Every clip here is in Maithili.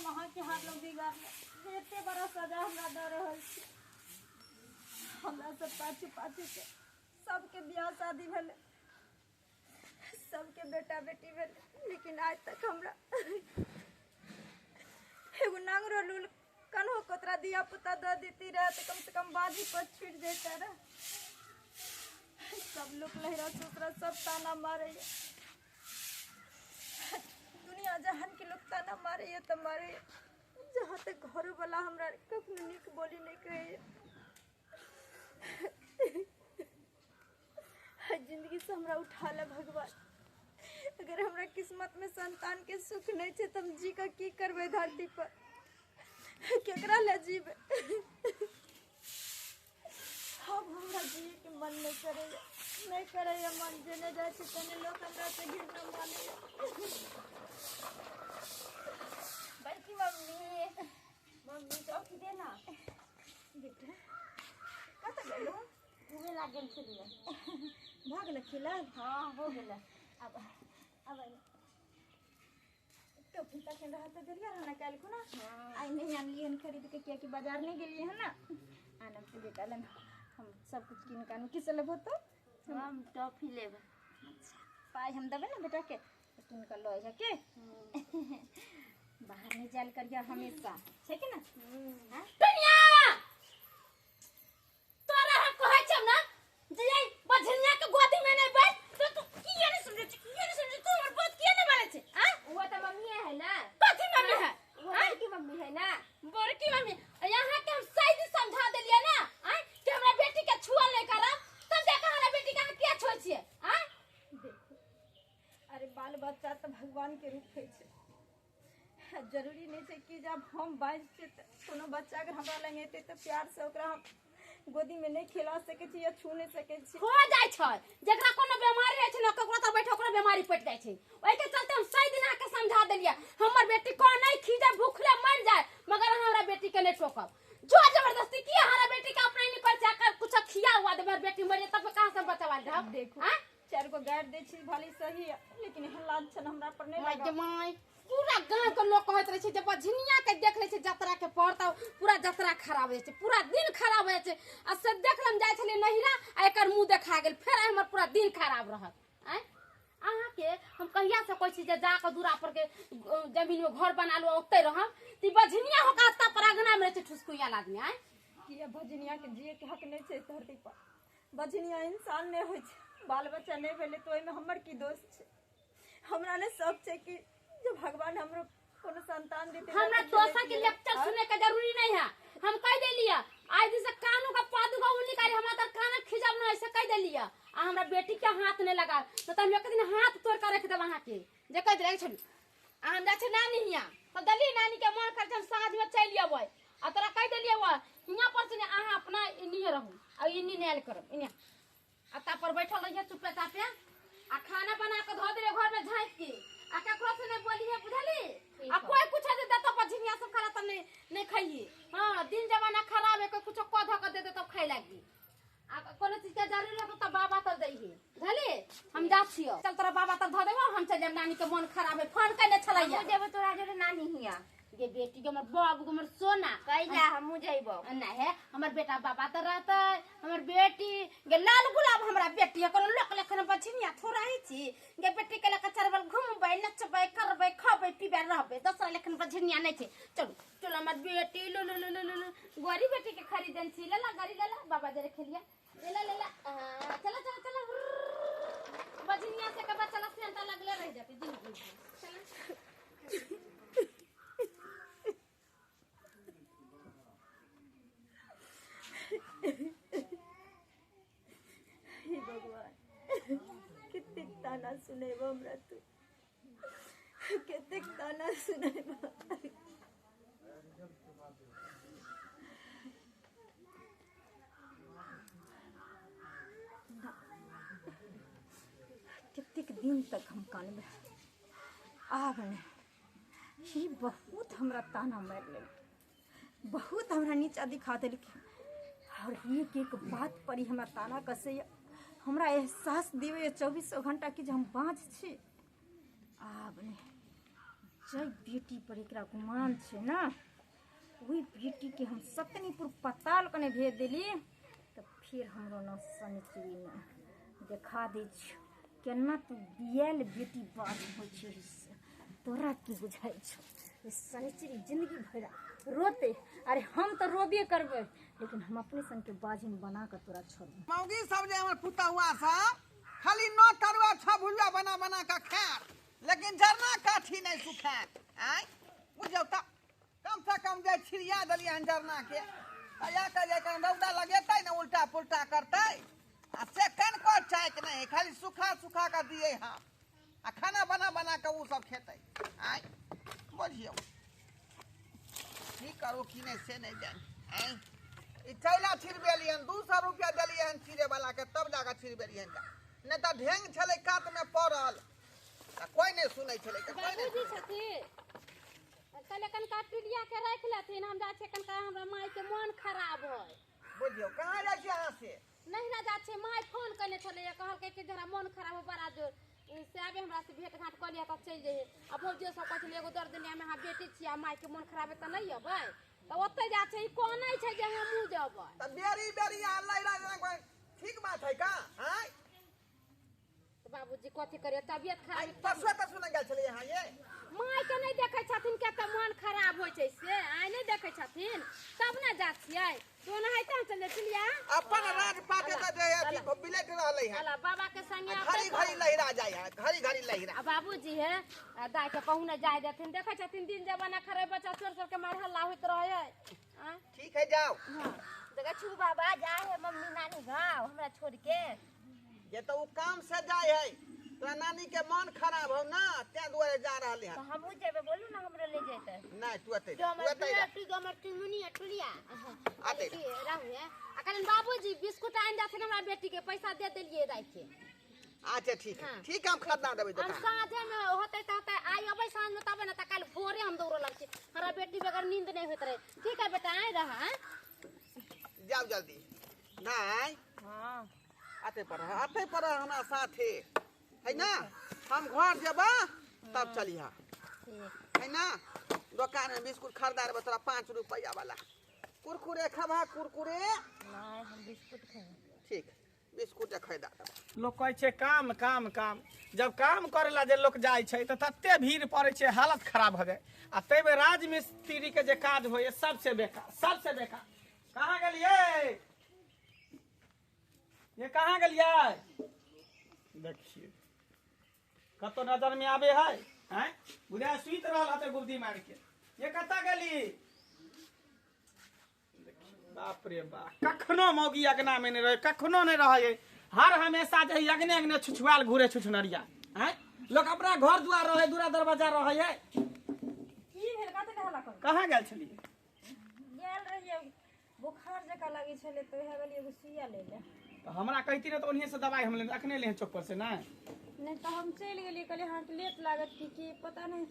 हम अहाँके हारलहुँ बिगाड़लहुँ जे एते बड़ा सजा हमरा दऽ रहल छी। हमरा सब पाछू पाछू के सबके बियाह शादी भेलै, सबके बेटा बेटी भेलै, लेकिन आज तक हमरा एगो नांगरो लूल कन्हो कोतरा धिया पुता दऽ देती रहे तऽ कम से कम बाजी पर छूटि जैते रहे। सब लोग लहरा ससुरा सब ताना मारैया, दुनिया जहान के लोग ताना मारैया तऽ मारैया, जहाँ तक घरो वाला हमरा कखनो नीक बोली नहि कहैया। जिंदगी से हमरा उठा ले भगवान, अगर हमरा किस्मत में संतान के सुख नहीं छै तऽ हम जी कऽ की करबै धरती पर, केकरा ले जीबै। अब हमरा जिए के मन नहीं करैया, नहीं करैया मन, जेने जाइ छी तेने लोक हमरा से घृणा मानैया। बड़की मम्मी, मम्मी टॉफी दे ना। बेटा कतऽ गेलहुँ? घूमे ला गेल छलियै। भऽ गेलै खिलल? हाँ हो गेलै। अब टोपी तखन रहत तऽ देलियै रहऽ ने काल्हि खुना। हाँ। आइ नहि आनलियै हन खरीद के, कियाकि बाजार नहि गेलियै हन ने। आनब तऽ बेटा लए हम सब कुछ कीन कऽ आनब। की सब लेबहो तू? हम टॉफी लेबै। अच्छा पाइ हम देबै ने बेटाके, कीन कऽ लऽ अइहे के। बाहर नहि जायल करिहे हमेशा, छै कि ने? हाँ? टुनिया तोरा हम कहै छौ ना जे ये बझनिया के गोदी में नहीं बैठ, तो तू किया नहीं समझै छी, किया नहीं समझै तू हमर बात किया नहीं मानै छी? हाँ? वो तो मम्मी है ना। कथी मम्मी है? वो बड़की मम्मी है ना। बड़की मम्मी यहाँ के हम सही दिन समझा देलियै ना, आँय, कि हमरा बेटी के छुअल नहीं करब, तब जाके हमरा बेटी के अहाँ किया छुअै छियै? आँय? देखो अरे बाल बच्चा तऽ भगवान के रूप होइ छै, जरूरी नहि छै कि जब हम बाजि छियै तऽ कोनो बच्चा अगर हमरा लग एतै तऽ प्यार से ओकरा हम गोदी में नहि खेला सकै छी या छू नहि सकै छी। हो जाइ छै जकरा कोनो बीमारी रहै छै ने, ककरो तऽ बैठे ओकरो बीमारी पड़ि जाइ छै। ओहिके चलते हम सही दिन अहाँके समझा देलियै, हमर बेटी को नहि खींचे भूखले मरि जाए, मगर अहाँ हमरा बेटी के नहि टोकब। जो जबरदस्ती की हमरा बेटी के अपने नहीं कर जाकर कुछ खिया हुआ दे, बेटी मर जाए तब कहाँ से बचवा रहब? देखो आँय? चारि गो गारि दै छी भले सही है, लेकिन एहन लांछन हमरा पर नहि माय लगाउ। माय, पूरा गांव के लोग कहैत रहे छै जे बझनिया के देख लै छै जतरा के पर तऽ पूरा जतरा खराब हो जाइ छै, पूरा दिन खराब हो जाइ छै। आ से देख हम जाइ छलियै नहिरा आ एकर मुँह देखा गेल, फेर आइ हमर पूरा दिन खराब रहत। आँय अहाँके हम कहिया से कहै छी जे जाकऽ दूरा पर के जमीन में घर बना लू ओतै रहब, तऽ ई बझनिया होके अत्ता पर अङ्गना में रहै छै ठुसकुइयाल आदमी। आँय किया बझनिया के जिए के हक नहि छै धरती पर? बझनिया इंसान नहि होइ छै, बाल बच्चा नहि भेलै तऽ ओहिमे हमर की दोष छै? हमरा ने शौक छै कि जे भगवान हमरो कोनो संतान देते। हमरा दोसर के लेक्चर सुने के जरूरी नहीं है, हम कह देलिए आज दिन से कानू का पादू का उंगली करे हमरा तर कान खिजब न, ऐसे कह देलिए। आ हमरा बेटी के हाथ नहीं लगा तो हम एक दिन हाथ तोड़ के रख देब अहाँ के, जे कह देले छोड़ी। आ हम जाइ छै नानी हियाँ तऽ देली नानी के मन कर हम साँझ में चलि अबै, आ तोरा कह देलिए वो हियाँ पर से अहाँ अपना इन्हीं रहू आ इन्हीं नहीं आयल करब इन्हीं, आ ता पर बैठल रहिए चुपे चापे, आ खाना बना के धो देले घर में झाँक के, आ केकरो से नहीं बोलिए बुझली, आ कोई कुछ दे देतो बझनिया सब खाना त नहीं नहीं खाइए। हाँ दिन जमाना खराब है, कोई कुछ कह धो के दे दे तब खाए लागी, आ कोनो चीज के जरूरी रहतो तब बाबा तर दैही बुझली। हम जा छियो चल तोरा बाबा तर धो देबो, हम चल जाब, नानी के मन खराब है फोन कइने छलैया। हमहूँ जेबो तोरा जोरे नानी हिया। गे बेटी के हमर बाबू के हमर सोना। कैला हमहूँ जइबो। नहीं है हमर बेटा बाबा तर रहतै, हमर बेटी गे लाल गुलाब हमरा बेटी है, कोनो लोक लेखन बझनिया थोड़ा ही छी गे बेटी के लके चरबल घुमबै नचबै करबै खबै पीबै रहबै, दोसरा लेखन बझनिया नहीं छै। चलू चलो हमर बेटी लो लो लो लो लो लो गोरी बेटी के खरीदन छी, लेला गाड़ी लेला बाबा जरे खेलिया लेला लेला, चलो चलो चलो बझनिया से के बच्चा से अंता लगले रह जाते जिंदगी भर। चलो हे भगवान कतेक ताना सुनेबो हमरा तू, कतेक ताना सुनेबो। कतेक दिन तक हम कानबै, आब नहि। ई बहुत हमरा ताना मारि लेलकै, बहुत हमरा नीचा दिखा देलकै, और एक एक बात पर ही हमरा ताना कसैया, हमरा एहसास दिवैया चौबीसो घंटा कि जे हम बाँझ छी। आब नहि। जै बेटी पर एकरा गुमान छै ना, ओहि बेटी के हम सतनीपुर पताल कने भेज देली तऽ फिर हमरो न शनिचरी ने देखा दै छियौ केना तू बियाल बेटी बाज होइ छै। से तोरा की बुझाइ छौ? ई शनिचरी जिंदगी भरि रोते। अरे हम तऽ रोबे करबै, लेकिन हम अपने संग के बाजिन बना कऽ तोरा छोड़बै। मौगी सब जे हमर पुतहुआ सब खाली 9 तरुआ 6 भुजुआ बना बना कऽ खायत, लेकिन जरना काठी नहि सुखायत। आँय बुझियौ तऽ कम से कम जे छिड़िया देलियै हन जरना के, या के जे कनि रौदा लगेतै ने उल्टा पुल्टा करतै, आ से कनिको चाइक नहि है, खाली सुखा सुखा कऽ दियै हम, आ खाना बना बना कऽ ओ सब खेतै। आँय बुझियौ की करू की नहि से नहि जानि। आँय ई चैला छिड़बेलियै हन, 200 रुपया देलियै हन छिड़े वाला के, तब जाकऽ छिड़बेलियै हन, नहि तऽ ढेंग छलै कातमे पड़ल, तऽ कोइ नहि सुनै छलै। तऽ कोइ नहि बाबूजी छथिन, कहले कनिका टुलिया के राखि लेथिन, हम जाइ छियै कनिका, हमरा माय के मोन खराब है। बुझियौ कहाँ जाइ छियै अहाँ से? नहिरा जाइ छियै, my phone कयने छलैया, कहलकै कि जरा मोन खराब हो बड़ा जोर से आबे हमरा से भेंट घाट कऽ लिअ तब चलि जइहे। आ भौजियो सब कहै छलै एगो दर दुनियामे अहाँ बेटी छियै आ मायके मोन खराब है तऽ नहि अबै, तऽ ओतहि जाइ छै। ई कहनै छै जे हमहूँ जेबै। तऽ बेरी बेरी अहाँ लैरा जेना ठीक बात है का? आँय तऽ बाबूजी कथी करियै, तबियत खराब। परसुए तरसुए ने गेल छलियै अहाँ ये? मायके नहि देखै छथिन के तऽ मोन खराब होइ छै, से आइ नहि देखै छथिन तब ने जाइ छियै। तो ओनाहिते हम चलि जाइ छलियै। अपन राजपाट एतऽ जे अथी बिलटि रहलै हन। अला बाबा के संगे घड़ी घड़ी लहिरा जाइ है, घड़ी घड़ी लहिरा। आ बाबूजी हे दाइ के कहूँ ने जाय देथिन, देखै छथिन दिन जमाना खराब, बच्चा चोर चोर के मार हल्ला होइत रहै है। ठीक है जाओ। हाँ देखै छु बाबा जाय है मम्मी नानी गाँव हमरा छोड़ के। जे तऽ ओ काम से जाय है, तोरा नानी के मन खराब हो ना तें दुआरे जा रहल है। तऽ हमहूँ जेबै, बोलू ना हमरो ले जेतै। नहि तू एतै, तू एतै। आते रहू है। आ कहलनि बाबूजी बिस्कुट आनि देथिन हमरा बेटी के, पैसा दे देलियै दाइ के। अच्छा ठीक है, ठीक है, हम खरीदा देबै हम दोकान। साँझे में होतै तऽ होतै, आइ अबै साँझ में तबे ने, तऽ काल्हि भोरे हम दौड़ऽ लगै छी, हमरा बेटी बगैर नींद नहि होइत रहै। ठीक है बेटा आइ रह। जाओ जल्दी। नहीं हाँ आते पर आते पर हमरा साथे है ना, हम घर जेबा तब चलिहा है ना। दोकान में बिस्कुट खरीदा देबै तोरा 5 रुपया वाला। कुरकुरे खबा? कुरकुरे नहीं हम बिस्कुट खेबै। ठीक बिस्कुट खरीदा देबै। लोक कहै छै काम काम काम, जब काम करे ला जे लोक जाइ छै तऽ तते भीड़ पड़ै छै हालत खराब भऽ जाइ। आ ताहिमे राजमिस्त्री के जे काज होइए सबसे बेकार, सबसे बेकार। कहाँ गेलियै ये? कहाँ गेलियै? देखिए कतौ नजर में आबे है? हैं बुझाय सुति रहल हते गुब्दी मार के। ये कतऽ गेली? बाप रे बाप, कखनो मौगी अगना में नहीं रहे, कखनो नहीं रहे, हर हमेशा जे अगने अगने छुछुआल घूरे छुछुनरिया। हैं लोग अपना घर दुआर रहे, दूरा दरवाजा रहे है। की भेल? कतऽ हल्ला करू? कहाँ गेल छलियै? गेल रहियै, बुखार जकाँ लागै छलै तऽ उएह गेलियै एगो सुइया लै लए। तऽ हमरा कहती ने तऽ ओन्हिए से दवाई हम लेने अखने ले चौक पर से। नहि नहि तऽ हम चलि गेलियै, कहलियै अहाँके लेट लागत की की पता नहि,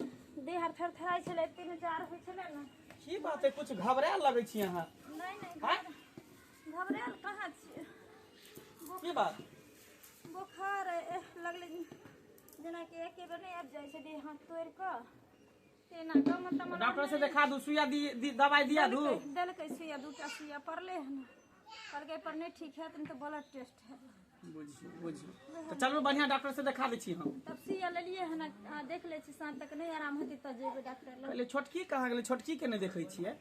देह हाथ थरथराइ छलै, एते ने जाड़ होइ छलै ने। की बात है, कुछ घबरायल लगै छी अहाँ? नहि नहि घबरायल कहाँ छियै। की बात? बुखार लगलै, जेनाकि एके बेर नहि आबि जाइ छै देह हाथ तोड़ि कऽ तेना कऽ मतलब। डॉक्टर से देखा दू, सुइया दी, दवाई दिया दू। देलकै सुइया, 2टा सुइया पड़लै हन, कहलकै पर नहि ठीक हैत तऽ ब्लड टेस्ट हैत। बुझियौ बुझियौ तऽ चलू बढ़िआँ डॉक्टर से देखा दै छी हम। तब सुइया लेलियै हन, आ देख लै छी साँझ तक नहि आराम हेतै तऽ जेबै डॉक्टर लग। कहलियै छोटकी कहाँ गेलै? छोटकी के नहि देखै छियै।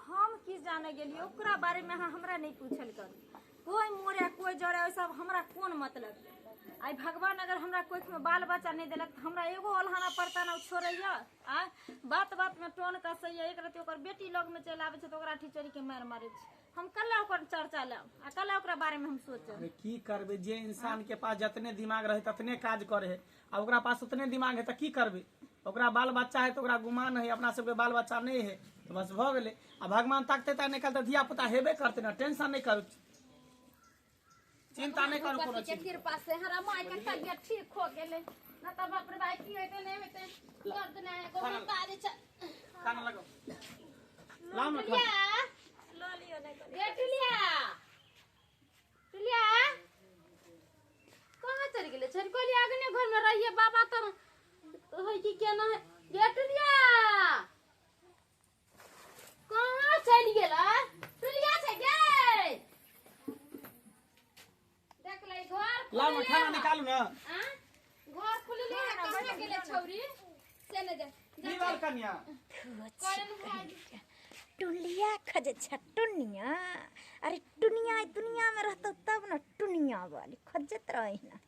हम की जाने गेलियै ओकरा बारे में, अहाँ हमरा नहि पूछल करू। कोई मोरे कोई जरे ओहि सब हमरा कोन मतलब। आइ भगवान अगर हमरा कोखि में बाल बच्चा नहि देलक तऽ हमरा एगो ओल्हाना पड़ता ना छोड़ैया। आ बात बात में टोन कसैया, एक रति ओकर बेटी लग में चलि आबै छै तऽ ओकरा ठिचोरी के मारि मारै छै। हम कल्ला ओकर चर्चा लेब आ कल्ला ओकरा बारे में हम सोचब। अरे की करबै, जे इंसान के पास जतने दिमाग रहे ततने काज करे है, आ ओकरा पास उतने दिमाग है तऽ की करबै। ओकरा बाल बच्चा है तऽ ओकरा गुमान है, अपना सबके बाल बच्चा नहि है तऽ बस भऽ गेलै। आ भगवान ताकते तऽ निकलते तऽ धिया पुता हेबे करतै ने, टेंशन नहि करू, चिंता नहि करू कोनो चीज। कृपा से हमरा माय के तबियत ठीक हो गेलै, न तऽ बाप रे बाप की होइते नहि होइते, दर्द नहि है, गोड़ तारी छै। खाना लगाओ, लाओ ना खाना। लऽ लिअ नहि कनि। ए टुलिया, टुलिया कहाँ चलि गेलै? चलि कहलियै अगने घर में रहियै बाबा तर होइ कि केना है। ये टुलिया कहाँ चलि गेलै? टुलिया छै गे, देख ले घर लाउ ने खुलले खाना है। निकालू ने। आँ? घर खुलले है, कहाँ गेलै छौरी से ने जा। की बाल कन्या? करण भाई। टुलिया खजे छ टुनिया। अरे टुनिया ई दुनिया में रहतो तब न टुनिया वाली खजत रही ना।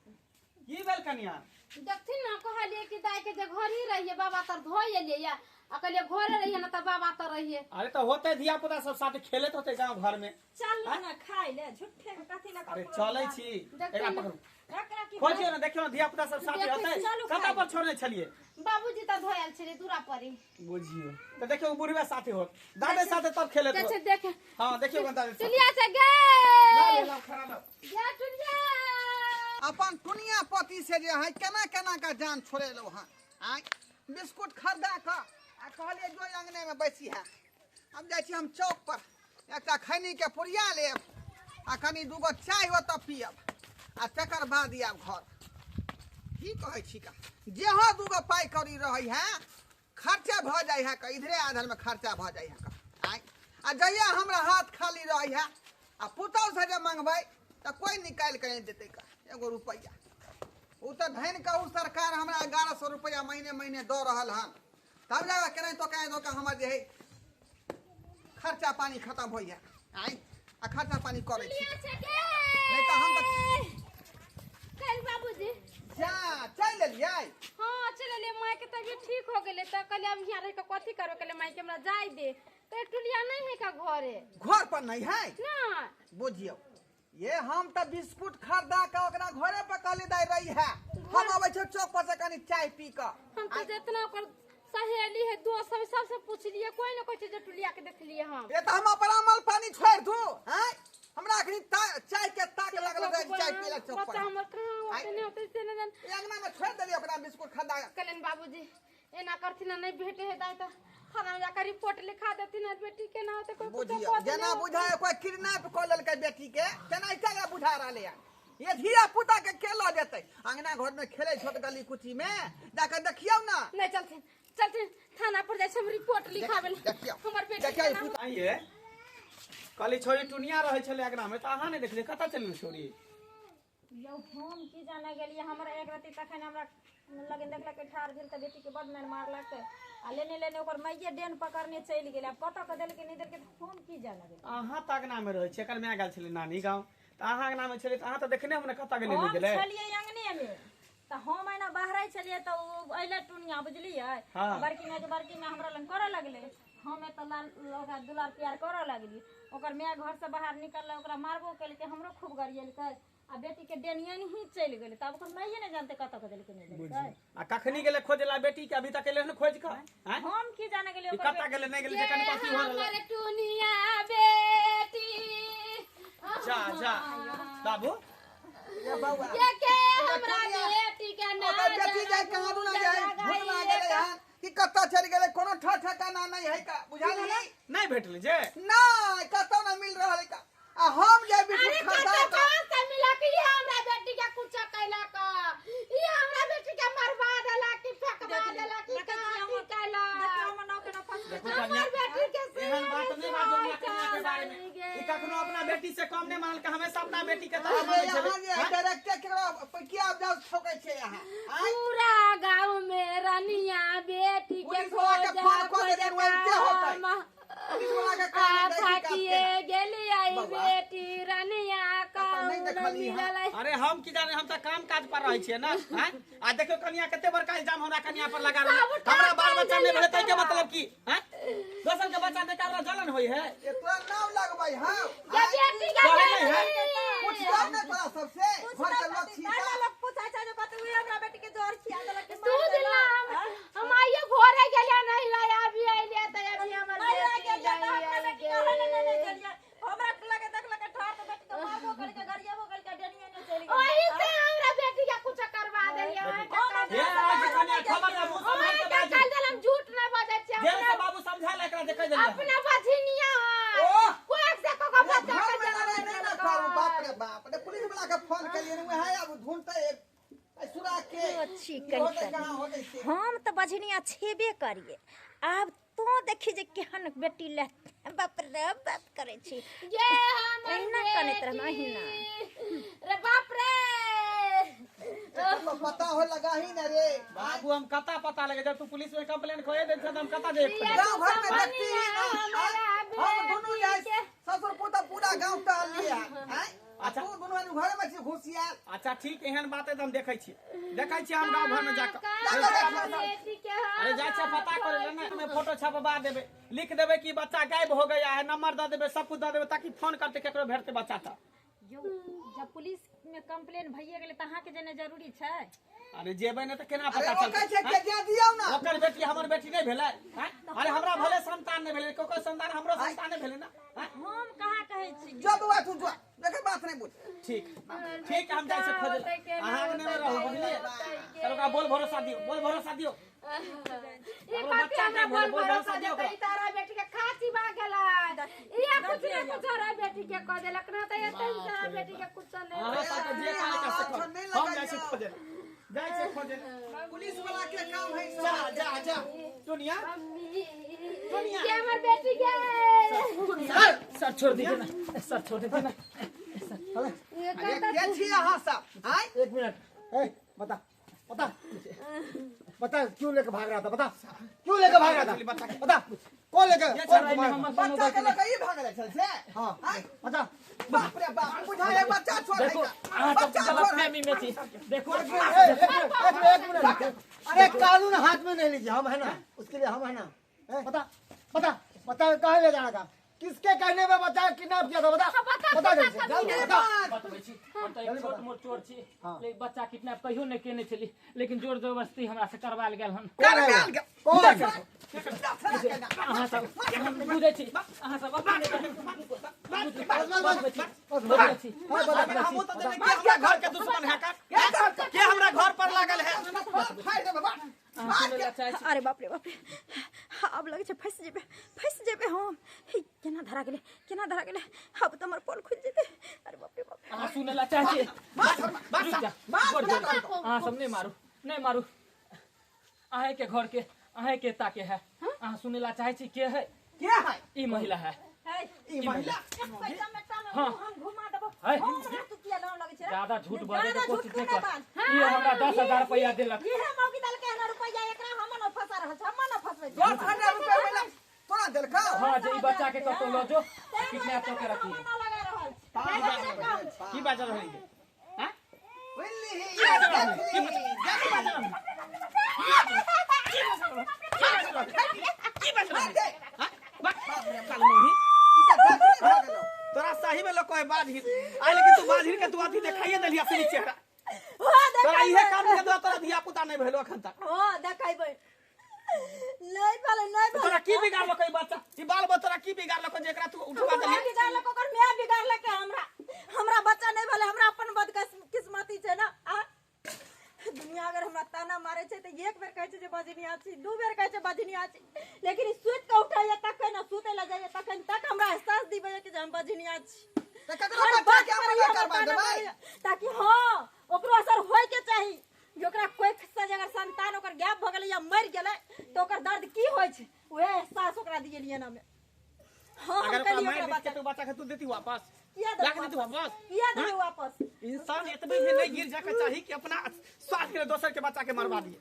की भेल कन्या? देखथिन ना, कहलिए कि दाई के जे घर ही रहिए, बाबा तर धोइ एलिए या आ कहलिए घरे रहिए ना त बाबा तर रहिए। अरे तो होते धिया पुता सब साथे खेलैत होते गाँव घर में। चल ना खाइ ले, झूठे के कथी ला। अरे चलै छी, एकरा पकड़ू। एकरा की? खोजियौ ने, देखियौ ने, धिया पुता सब साथे देखै होते। छी, चलू कतऽ खाइ। पर छोड़ने छलियै? बाबूजी तर धोयल छलै दूरा परी। बुझियौ तऽ देखियौ, बुढ़बे साथे होत, दादे साथे तब खेलैत छै होत। देख। हाँ, देखियौ कन दादे साथे। टुलिया छै गे। लाउ, लाउ, खाना लाउ। गे टुलिया। अपन टुनिया पति से जे है केना केना का जान छोड़ेलहुँ हँ। आँय, बिस्कुट खरीदा कऽ आ कहलियै जो अंगने में बैसी है, हम जाइ छी हम चौक पर, एकटा खैनी के पुड़िया लेब आ कनि दूगो चाय ओतऽ पियब आ तकर बाद आयब घर। की कहै छी का, जेहो दूगो पाइ कौड़ी रहै है खर्चा भऽ जाइ है का, इधरे आधर में खर्चा भऽ जाइ है का। आँय, आ जहिया हमरा हाथ खाली रहै है आ पुतहु से जे मंगबै तऽ कोइ निकालि कऽ नहि देतै का एगो रुपैआ। ओ तऽ धनि कहू सरकार हमरा 1100 रुपैआ महीने महीने दऽ रहल हन, तब जाके केनाहितो केनाहितो कऽ हमर जे है खर्चा पानी खतम होइए। आँय, आ खर्चा पानी करै छी। टुलिया छै गे। नहि तऽ हम तऽ कल बाबूजी जा चलि एलियै। हाँ, चल एलियै। माय के तबियत ठीक हो गेलै तऽ कहलियै अब यहाँ रहि कऽ कथी करबै, कहलियै माय के हमरा जाय दे। तऽ टुलिया नहीं है का घरे? घर पर नहि है। नहीं। बुझियौ ये, हम तऽ बिस्कुट खरीदा कऽ ओकरा घरे पर कहली दाइ रही है, हम अबै छी चौक पर से कनि चाय पी कऽ। हम तो जितना ओकर सहेली है, दोस्त सब, सबसे पूछलिए, कोई ना कोई चीज टुलिया के देखलिए हम। ये तऽ हम अपन अमल पानी छोड़ि दू? आँय, हमरा अखनी चाय के ताक लागल है, चाय पी ला चौक पर। बच्चा हमर कहाँ होते आइ। नहीं होते से नहीं जान। ई अंगना में छोड़ि देलियै ओकरा बिस्कुट खरीदा कऽ। कहलियनि बाबूजी एना करथिन नहीं भेटे है दाई तऽ थाना में जाकर रिपोर्ट लिखा देथिन, बेटी के ना होते कोई कुछो बुझियौ कऽ देने जेना होतै। बुझाय कोई किडनैप कऽ लेलकै बेटी के तेनाहिते एकरा बुझा रहलै हन। ये धिया पुता के के लऽ जेतै? अंगना घर में खेलै छोट गली कुची में जाके देखियौ ना। नहीं, चलथिन चलथिन, थाना पर जाइ छी हम रिपोर्ट लिखाबे लए। देखियौ। हमर बेटी देखियौ के ई ना पुता। आइये कहली छोरी टुनिया रहै छलै अंगना में तऽ अहाँ नहि देखलियै? कतऽ चलि गेल छोरी? यौ, हम की जाने गेलियै। हमरा एक रति तखन हमरा लगन देखलक ठाढ़ भेल तऽ बेटीके बड मारि मारलक आ लेने लेने ओकर माइये डेन पकड़ने चलि गेलै। आब कतऽ के देलकै नहि देलकै तऽ हम की जाने गेलियै। अहाँ तऽ अंगना में रहै छी, एकर माय गेल छलै नानी गाँव तऽ अहाँ अंगना में छलियै तऽ अहाँ तऽ देखने हम ने कतऽ गेलै नहि हम गेलै। छलियै अंगने मे तऽ हम एना बहरै छलियै तऽ ओ अयलै टुनिया, बुझलियै? हाँ। बड़की मायके बड़की माय हमरा लग करऽ लगलै। हम एतऽ लाल ओकरा दुलार प्यार करऽ लगली। ओकर माय घरसँ बाहर निकललै, ओकरा मारबो केलकै, हमरो खूब गरियेलकै आ बेटीके डेनियन ही चलि गेलै। तब ओकर माइये नहि जानतै कतऽ के देलकै नहि देलकै। आ कखनी गेलै खोजला बेटी के? अभी तक एलै हन खोज कऽ? आँय? हम की जाने गेलियै ई ओकर कतऽ गेलै नहि गेलै जे कनि कथी हो रहलै। हमर टुनिया बेटी। जा जा बाबू। ये बौआ। के के हमरा बेटी के ना ओकर बेटी जाय कहाँ दूना जाय भुलना गेलै हन कि कतऽ चलि गेलै, कोनो ठो ठेकाना नहि है का, बुझलियै? नहि भेटलै जे? नहि, कतौ नहि मिल रहल है का। आ हम जे अरे बिस्कुट खरीदा कतऽ कऽ कहाँ से मिला कि ये हमरा बेटी के कुछ कैलक, ये हमरा बेटी के मरवा देला कि फेंकवा देला कि देखै कहाँ छियै की कैलक। देखियौ हमर नाव केना फँसि देखो गेल। कन्या, हमर बेटी के एहन बात नहि बाजू अपना कन्या के बारे में। गे। ई कखनो अपना बेटी से कम नहि मानलकै, हमेशा अपना बेटी के तरह अरे मानै यहाँ छलै। जे है डायरेक्टे केकरो किया जाउ ठोकै छै यहाँ? आँय? पूरा गांव में रनिया बेटी के पुलिस वाला के खोजा फोन कऽ देलियनि, खोजा ओहिते होतै। काम। पुलिस वाला के आ काम दै छी फाटिए काटके। गेलियै बौआ। बेटी रनिया कतऽ नहि कौन देखलियै हँ। मिललै। अरे हम की जाने, हम तऽ काम काज पर रहै छियै ने। आँय? आ देखियौ कन्या, कते बड़का इल्जाम हमरा कन्या पर लगा रहल। सबटा हमरा बाल बच्चा नहि भेलै ताहिके कन्या। मतलब की? आँय? दोसर के बच्चा देख के हमरा जलन होइ है? ये तोरा नाव लगबै हौ? जे आँय? बेटी के कहै नहि है। पुछतौ ने तोरा सबसे घर के लोग छी ताहि तऽ? लोक पूछै छै जे कतऽ उहे हमरा बेटी के जर खिया देलक कि दू मारि दिन देलक। हम आइए भोरे गेलियै नहीं लाया, अभी अइलियै तऽ अभी हमर नहीं रह बेटी गेलियै तऽ अपना नहीं बेटी के हने गेलै। नहि गेलियै। हमरा लगे देखलक ठाढ़ तऽ बेटी के मारबो केलकै, गरियेबो केलकै, डेनिये नहि चलि गेलै। ओही से हमरा बेटी के कुछ करवा देलियै। हे राज कन्या, खबरदार मुँह सम्हारि ओही के के बाजू। कल देलम, झूठ नहि बजै छियै। जेल से अपना बाबू समझा ले एकरा जे कहि देलियै। अपना बझिनिया ओह! कोक से कोको ये बच्चा घर के में लड़ाई जन्म नहि ने देलकै। करू, बाप रे बाप रे। पुलिस वाला के फोन केलियै वएह आब ढूंढतै एक सुरा के। अच्छी होतै कहाँ होतै से। हम तऽ बझनिया छेबे करिए, आब तो देखी जे केहन बेटी ले बाप रे बाप करै छी। ये हमर अहिना कनैत रहबै, अहिना। रे बाप रे। तो पता हो लगा ही न रे। बाबू हम कता पता लगे, जब तू पुलिस में कंप्लेन खोए दे त हम कता जे गांव घर में देखती ही ना। हम दोनों जाए ससुर पोता पूरा गांव टहल लिया। अच्छा। तू दोनों आदमी घर में छी घुसिया। अच्छा ठीक, एहन बात है त हम देखै छी, देखै छी हम गांव घर में जाकर। अरे जाइ छै पता करे ले ना, हमें फोटो छपवा देबे, लिख देबे कि बच्चा गायब हो गया है, नंबर the देबे, सब कुछ the देबे, ताकि फोन करते केकरो भेटते बच्चा त। यौ जब पुलिस में कंप्लेन भइए गेलै त अहाँके जेना जरूरी छै? अरे जेबै ने त केना अरे पता वो कहै चलतै? छै के जा दियौ ना। ओकर बेटी हमर बेटी नहीं भेलै? अरे हमरा भले संतान नहीं भेलै, ओकर संतान हमरो संतान नहीं भेलै ना। हम कहाँ कहै छी? जो बउआ तू जो, देखे बात नहीं बुझ। ठीक ठीक, हम जाइ छै खोजै ले। अहाँ अङ्गने में रहू, बुझलियै? चल ओकरा बोल भरोसा दियौ, बोल भरोसा दियौ। ई कथी हमरा बोल भरोसा देतै? ई तारा बेटी के खाची भा गेलै। इहे कुछ ने कुछ हमरा बेटी के कह देलक ना त एते तारा बेटी के कुछ नहीं। अहाँ सबके जे करे के से करू, हम जाइ छै खोजै ले, जाइ छै खोजै ले। पुलिस वाला के काम है। जा जा जा दुनिया दुनिया के हमर बेटी के। सर सर छोड़ दीजिए ना, सर छोड़ दीजिए ना। अरे के छी अहाँ सब? आय एक मिनट, ए बता बता बता क्यों लेके भाग रहा था? बता क्यों लेके भाग रहा था? बता कौन लेके, कौन बच्चा के लेके ई भागल छल से? हां बता। बाप रे बाप, बुझाए बच्चा छोड़ देखो है, बच्चा गलत छोड़ है। फहमी में थी। देखो एक मिनट, अरे कानून हाथ में नहीं लीजिए, हम है ना उसके लिए, हम है ना। बता बता बता कहाँ ले जाना था? किसके कहने पे बच्चा किडनैप किया था? बता बता जल्दी बता। बतबै छी, हम तऽ एक छोट मोट चोर छी, लेकिन बच्चा किडनैप कहियो नहि केने छली, लेकिन जोर जबरदस्ती हमरा से करवायल गेल हन। कौन है? कौन है? अहाँ सब हम बुझै छी, अहाँ सब अपने बस छी। हमहूँ तऽ देखै छी, हमरा घर के दुश्मन है का? के हमरा घर पर लागल है? फाड़ देबै बाप। अहाँ सुनै लए चाहै छी? अरे बाप रे बाप रे, आब लगै छै फँसि जेबै, फँसि जेबै हम। हे केना धरा गेलै, केना धरा गेलै, आब तऽ हमर पोल खुलि जेतै। अरे बाप रे बाप। अहाँ सुनै लए चाहै छी? रुकि जा, अहाँ सब नहि मारू, नहि मारू। अहें के घर के, अहें के ताके है। अहाँ सुनै लए चाहै छी के है? के है ई महिला है। ई महिला? हाँ। हम घुमा देबो। है। हमरा तू किया लाउन लगै छै रे? ज्यादा झूठ बजै के ज्यादा कोशिश झूठ नहि नहि कर। बाज। ई हमरा 10,000 रुपैआ देलक। इहे मौगी देलकै हन रुपैआ, एकरा हम न फंसा रहल छी, हम न फंसबै छी। 10,000 रुपया महिला तोरा देलकौ? हाँ, जे ई बच्चा के कतौ लऽ जो, किडनैप कऽ के रखी। हम न लगा रहल छी। की बाजल रहै? हैं? बुझली ही, देखली ही, की बाजल रहै? की बाजल रहै? हैं? कालमुही ई तऽ देखली भऽ गेलौ। तोरा सही में लोग कहे बाजहिन आइ, लेकिन तू बाजहिन के तू अथी देखाइए देलही असली चेहरा। हो तोरा इहे देखेबै। काम के दुआ तोरा धिया पुता नहीं भेलो अखन तक। हो देखेबै। नहीं भेलै, नहीं भेलै। तोरा की बिगाड़लको ई बच्चा, ई बाल बच्चा तोरा की बिगाड़लको जेकरा तू उठवा माय देलही? बिगाड़लक, ओकर माय बिगाड़लक। हमरा हमरा बच्चा नहीं भेलै, हमरा अपन बदकिस्मती छै ना। आ दुनिया अगर हमरा ताना मारे छै तऽ एक बेर कहै छै जे बजनिया छी, दू बेर कहै छै बजनिया छी, लेकिन ई सुति कऽ उठैया तखन आ सुतै लए जाइया तखन तक हमरा एहसास दिबैया कि जे हम बजनिया छी। तऽ ककरो हर बच्चा बात के पर अपन ई हमरा करबा ताना देबै? मारैया, ताकि हाँ ओकरो असर होय के चाही जे ओकरा कोइ से जे अगर संतान ओकर गायब भऽ गेलै या मरि गेलै तऽ ओकर दर्द की होइ छै, उएह एहसास ओकरा दिएलियै हमे। हाँ हम अगर ओकरा कहलियै मारि ओकरा देतै बच्चा तऽ बच्चा के तू देती वापस? किया लाके देबै देती वापस? वापस? किया देबै वापस? इंसान एतबे भी नहीं गिर जाके चाही कि अपना स्वार्थ के लिए दोसर के बच्चा के मरवा दिए,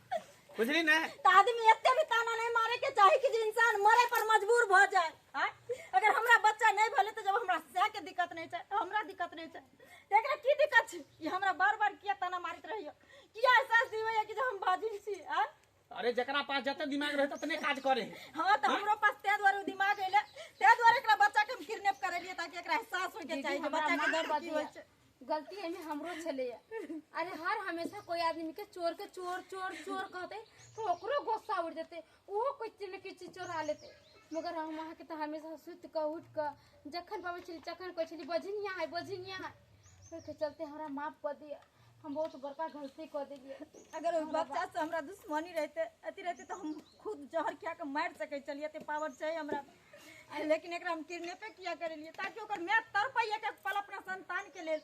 बुझली ने? तऽ आदमी एते भी ताना नहीं मारे के चाही कि जे इंसान मरे पर मजबूर भऽ जाए। आँय? अगर हमरा बच्चा नहीं भेलै तऽ जब हमरा सएह के दिक्कत नहीं छै, हमरा दिक्कत नहीं छै, तऽ एकरा की दिक्कत छै? ई हमरा बार बार किया ताना मारैत रहैया, किया एहसास दिबैया कि जे हम बाजिन छी? आँय? अरे जकरा पास जते दिमाग रहे ततने काज करे। हाँ तऽ हमरो पास ताहि दुआरे ओ दिमाग एलै, ताहि दुआरे एकरा बच्चा के हम किडनैप करेलियै ताकि एकरा एहसास होय के चाही जे बच्चा के दर्द की होइ छै। गलती एहिमे हमरो छलैया। अरे हर हमेशा कोई आदमी के चोर के चोर चोर चोर कहते तो ओकरो गुस्सा उड़ जेतै, ओहो कोई चीज ने किछु चोरा लेतै। मगर हम अहाँके तऽ हमेशा सुति कऽ उठि कऽ जखन पाबै छली तखन कहै छली बझनिया है, बझनिया है। ओहिके चलते हमरा माफ कऽ दिअ, हम बहुत बड़का गलती कऽ देलियै। अगर ओहि बच्चा से हमरा दुश्मनी रहते, अथी रहते तऽ हम खुद जहर खिया के मारि सकै छलियै, एते पावर छै हमरा। लेकिन एकरा हम किडनैपे किया करेलियै ताकि ओकर माय तड़पै एक एक पल अपना संतान के लेल।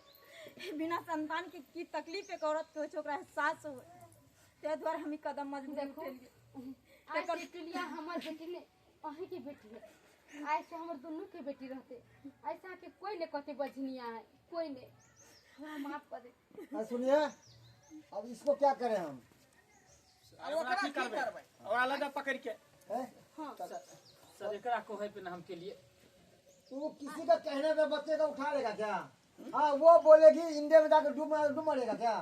बिना संतान के की तकलीफ एक औरत के होइ छै ओकरा एहसास होइ। ताहि दुआरे हम ई कदम मजबूर उठेलियै। आज से टिलिया हमर बेटी ने अहीं के बेटी है, आज से हमर दुनू के बेटी रहते, ऐसा के कोई ने कहते बजनिया है, कोई ने। हमरा माफ कर दे। सुनिए, अब इसको क्या करें हम? ओकरा की करबै? ओकरा लगा पकड़ के। हाँ सर एकरा कहै पे ना हम के लिए। तू किसी का कहने पे बच्चे का उठा लेगा क्या? हाँ वो बोलेगी इंडिया में जाकर डूब मरेगा क्या?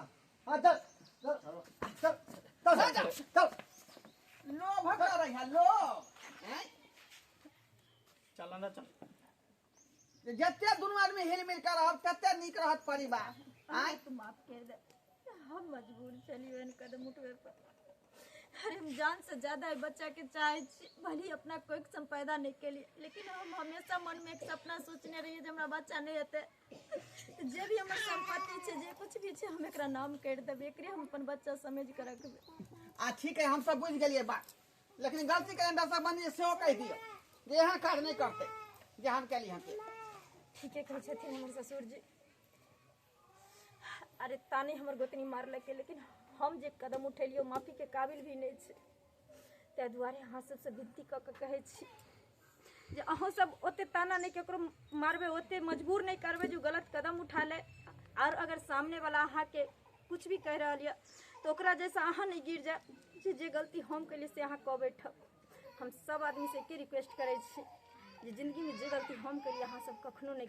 हाँ चल चल चल चल चल। लोभ कर रही है लोभ। चल अंदर चल। जते दुनू आदमी हिल मिल कर रहब तते नीक रहत परिवार। आय तू माफ कर दे, हम मजबूर चलिए कदम उठबे पर। अरे हम जान से ज्यादा बच्चा के चाहे छी, भले ही अपना कोई सम पैदा नहीं के लिए, लेकिन हम हमेशा मन में एक सपना सोचने रहिए जे हमरा बच्चा नहीं हेतै, जे भी हमर संपत्ति छै जे कुछ भी छै हम एकरा नाम कर देबै, एकरे हम अपन बच्चा समझ के रखबै। आ ठीक है, हम सब बुझि गेलियै बात, लेकिन गलती करें दर्शक बंदी सेहो कहि दियौ जे यहाँ काज नहीं करते जे हम केली हन। ठीके कहै छथिन हमर ससुर जी। अरे ताने हमर गोतनी मारलकै, लेकिन हम जे कदम उठेलियै माफी के काबिल भी नहीं छै। ताहि दुआरे अहाँ सबसँ विनती कऽ के कहै छी जे अहाँ सब ओते ताना नहि ककरो मारबै, ओते मजबूर नहि करबै जे गलत कदम उठा ले। और अगर सामने वाला अहाँके कुछ भी कहि रहल यऽ तऽ ओकरा जैसा अहाँ नहि गिर जाए जे जे गलती हम केलियै से अहाँ कऽ बैठब। हम सब आदमीसँ एके रिक्वेस्ट करै छी जे जिन्दगीमे जे गलती हम केलियै अहाँ सब कखनो नहि।